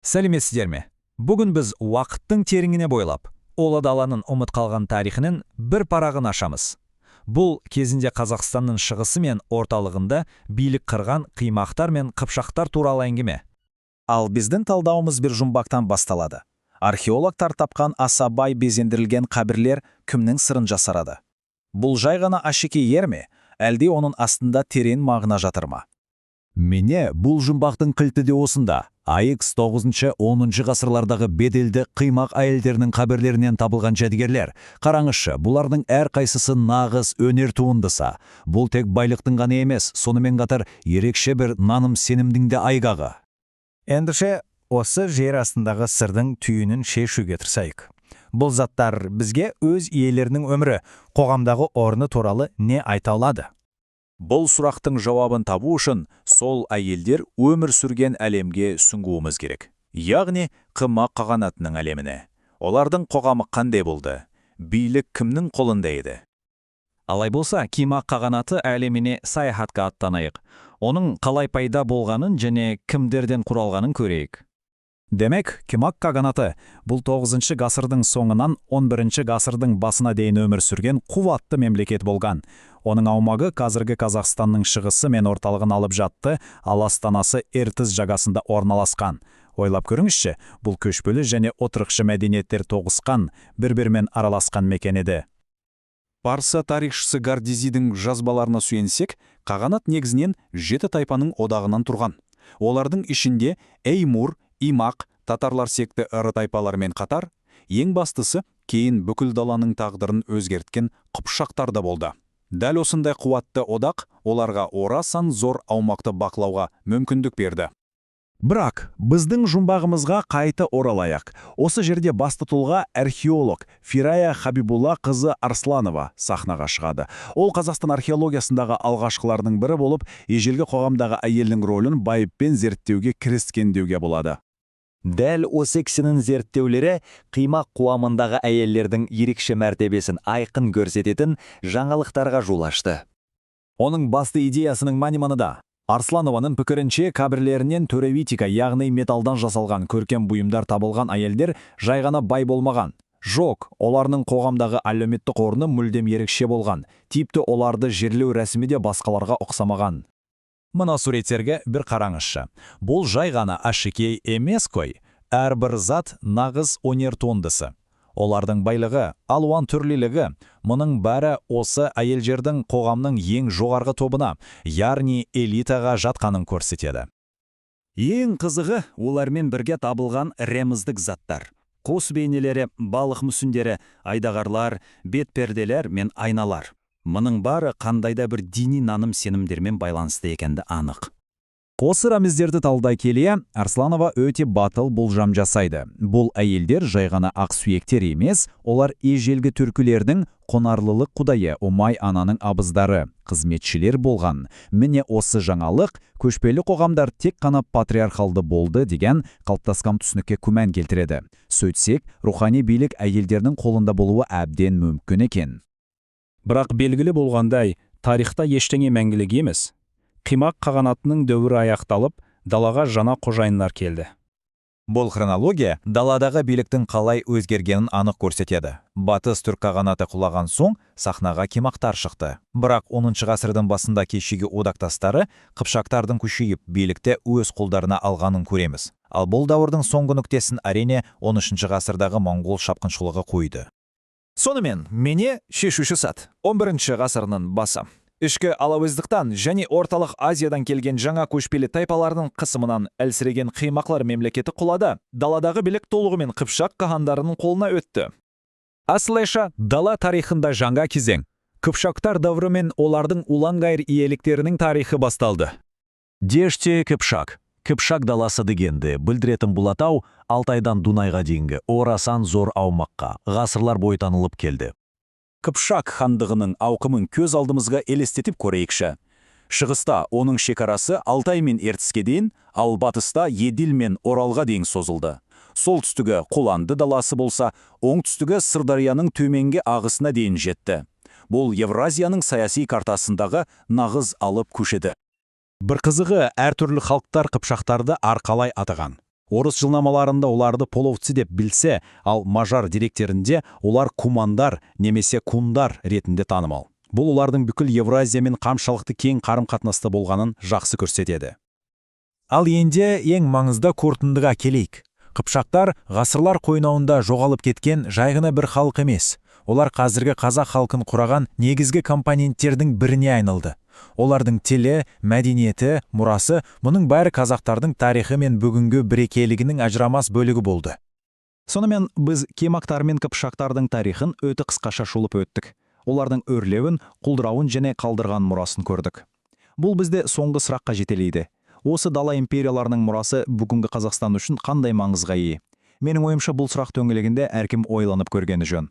Сәлеметсіздер ме? Бүгін біз уақыттың тереңіне бойлап, Ұлы даланың ұмыт қалған тарихының бір парағын ашамыз. Бұл кезінде Қазақстанның шығысы мен орталығында билік құрған қимақтар мен қыпшақтар туралы әңгіме. Ал біздің талдауымыз бір жұмбақтан басталады. Археологтар тапқан аса бай безендірілген қабірлер кімнің сырын жасырады? Бұл жай ғана әшекейлер ме, әлде оның астында терең мағына жатыр ма? Міне, бұл жұмбақтың кілті де осында. AX 9-10 ғасырлардағы беделді қимақ әйелдерінің қабірлерінен табылған жәдігерлер. Қараңызшы, бұлардың әрқайсысы нағыз өнер туындысы. Бұл тек байлықтың ғана емес, сонымен қатар ерекше бір наным сенімдің де айғағы. Ендеше, осы жер астындағы сырдың түйінін шешуге тырысайық. Бұл заттар бізге өз иелерінің өмірі, қоғамдағы орны туралы не айта алады? Бұл сұрақтың жауабын табу үшін сол әйелдер өмір сүрген әлемге сүңгуіміз керек. Яғни, Қимақ қағанатының әлеміне. Олардың қоғамы қандай болды? Билік кімнің қолында еді? Алай болса, Қимақ қағанаты әлеміне саяхатқа аттанайық. Оның қалай пайда болғанын және кімдерден құралғанын көрейік. Демек, Қимақ қағанаты бұл 9 ғасырдың соңынан 11 ғасырдың басына дейін өмір сүрген қуатты мемлекет болған. Оның аумағы қазіргі Қазақстанның шығысы мен орталығын алып жатты, ал астанасы Ертіс жағасында орналасқан. Ойлап көріңізші, бұл көшпелі және отырықшы мәдениеттер тоғысқан, бір-бірімен араласқан мекен еді. Парсы тарихшысы Гардезидің жазбаларына сүйенсек, қағанат негізінен жеті тайпаның одағынан тұрған. Олардың ішінде Эймур, Имақ, татарлар секті ірі тайпалармен қатар, ең бастысы, кейін бүкіл даланың тағдырын өзгерткен қыпшақтар да болды. Дәл осындай қуатты одақ оларға орасан зор аумақты бақылауға мүмкіндік берді. Бірақ біздің жұмбағымызға қайта оралайық. Осы жерде басты тұлға, археолог Фирая Хабибулла қызы Арсланова сахнаға шығады. Ол Қазақстан археологиясындағы алғашқылардың бірі болып, ежелгі қоғамдағы әйелдің рөлін байыппен зерттеуге кіріскен деуге болады. Дәл осы кісінің зерттеулері қимақ қоғамындағы әйелдердің ерекше мәртебесін айқын көрсететін жаңалықтарға жол ашты. Оның басты идеясының мәні мынада. Арсланованың пікірінше, қабірлерінен торевтика, яғни металдан жасалған көркем бұйымдар табылған әйелдер жай ғана бай болмаған. Жоқ, олардың қоғамдағы әлеуметтік орны мүлдем ерекше болған. Тіпті оларды жерлеу рәсімі де басқаларға ұқсамаған. Мына суреттерге бір қараңызшы. Бұл жай ғана әшекей емес қой. Әрбір зат нағыз өнер туындысы. Олардың байлығы, алуан түрлілігі, мұның бәрі осы әйелдердің қоғамның ең жоғарғы тобына, яғни элитаға жатқанын көрсетеді. Ең қызығы, олармен бірге табылған рәміздік заттар. Құс бейнелері, балық мүсіндері, айдағарлар, бетперделер мен айналар. Мұның бары қандайда бір дини наным сенімдермен байланысты екені анық. Осы рәміздерді талдай келе, Арсланова өте батыл болжам жасайды. Бұл әйелдер жай ғана ақ сүйектер емес, олар ежелгі түркілердің құнарлылық құдайы Ұмай ананың абыздары, қызметшілер болған. Міне, осы жаңалық көшпелі қоғамдар тек қана патриархалды болды деген қалыптасқан түсінікке күмән келтіреді. Сөйтсек, рухани билік әйелдердің қолында болуы әбден мүмкін екен. Бірақ белгілі болғандай, тарихта ештеңе мәңгілік емес. Қимақ қағанатының дәуірі аяқталып, далаға жаңа қожайындар келді. Бұл хронология даладағы биліктің қалай өзгергенін анық көрсетеді. Батыс түрк қағанаты құлаған соң сахнаға қимақтар шықты. Бірақ 10 ғасырдың басында кешегі одақтастары қыпшақтардың күшейіп, билікті өз қолдарына алғанын көреміз. Ал бұл дәуірдің соңғы нүктесін, әрине, 13 ғасырдағы моңғол шапқыншылығы қойды. Сонымен, міне, шешуші сәт. 11 ғасырының басы. Ішкі алауыздықтан және Орталық Азиядан келген жаңа көшпелі тайпалардың қысымынан әлсіреген қимақлар мемлекеті құлады. Даладағы билік толығымен қыпшақ қағандарының қолына өтті. Осылайша, дала тарихында жаңа кезең. Қыпшақтар дәуірі мен олардың ұланғайыр иеліктерінің тарихы басталды. Дешті Қыпшақ. Қыпшақ даласы дегенді білдіретін бұл атау Алтайдан Дунайға дейінгі орасан зор аумаққа ғасырлар бойы танылып келді. Қыпшақ хандығының ауқымын көз алдымызға елестетіп көрейікші. Шығыста оның шекарасы Алтай мен Ертіске дейін, ал батыста Еділ мен Оралға дейін созылды. Солтүстігі Құланды даласы болса, оңтүстігі Сырдарияның төменгі ағысына дейін жетті. Бұл Евразияның саяси картасындағы нағыз алып күш еді. Бір қызығы, әртүрлі халықтар қыпшақтарды әрқалай атаған. Орыс жылнамаларында оларды половцы деп білсе, ал мажар деректерінде олар кумандар немесе кундар ретінде танымал. Бұл олардың бүкіл Евразиямен қаншалықты кең қарым-қатынаста болғанын жақсы көрсетеді. Ал енді ең маңызды қорытындыға келейік. Қыпшақтар ғасырлар қойнауында жоғалып кеткен жай ғана бір халық емес. Олар қазіргі қазақ халқын құраған негізгі компоненттердің біріне айналды. Олардың тілі, мәдениеті, мұрасы, мұның бәрі қазақтардың тарихы мен бүгінгі бірегейлігінің ажырамас бөлігі болды. Сонымен біз кимактар мен қыпшақтардың тарихын өте қысқаша шолып өттік. Олардың өрлеуін, құлдырауын және қалдырған мұрасын көрдік. Бұл бізді соңғы сұраққа жетелейді. Осы дала империяларының мұрасы бүгінгі Қазақстан үшін қандай маңызға ие? Менің ойымша, бұл сұрақ төңірегінде әркім ойланып көргені жөн.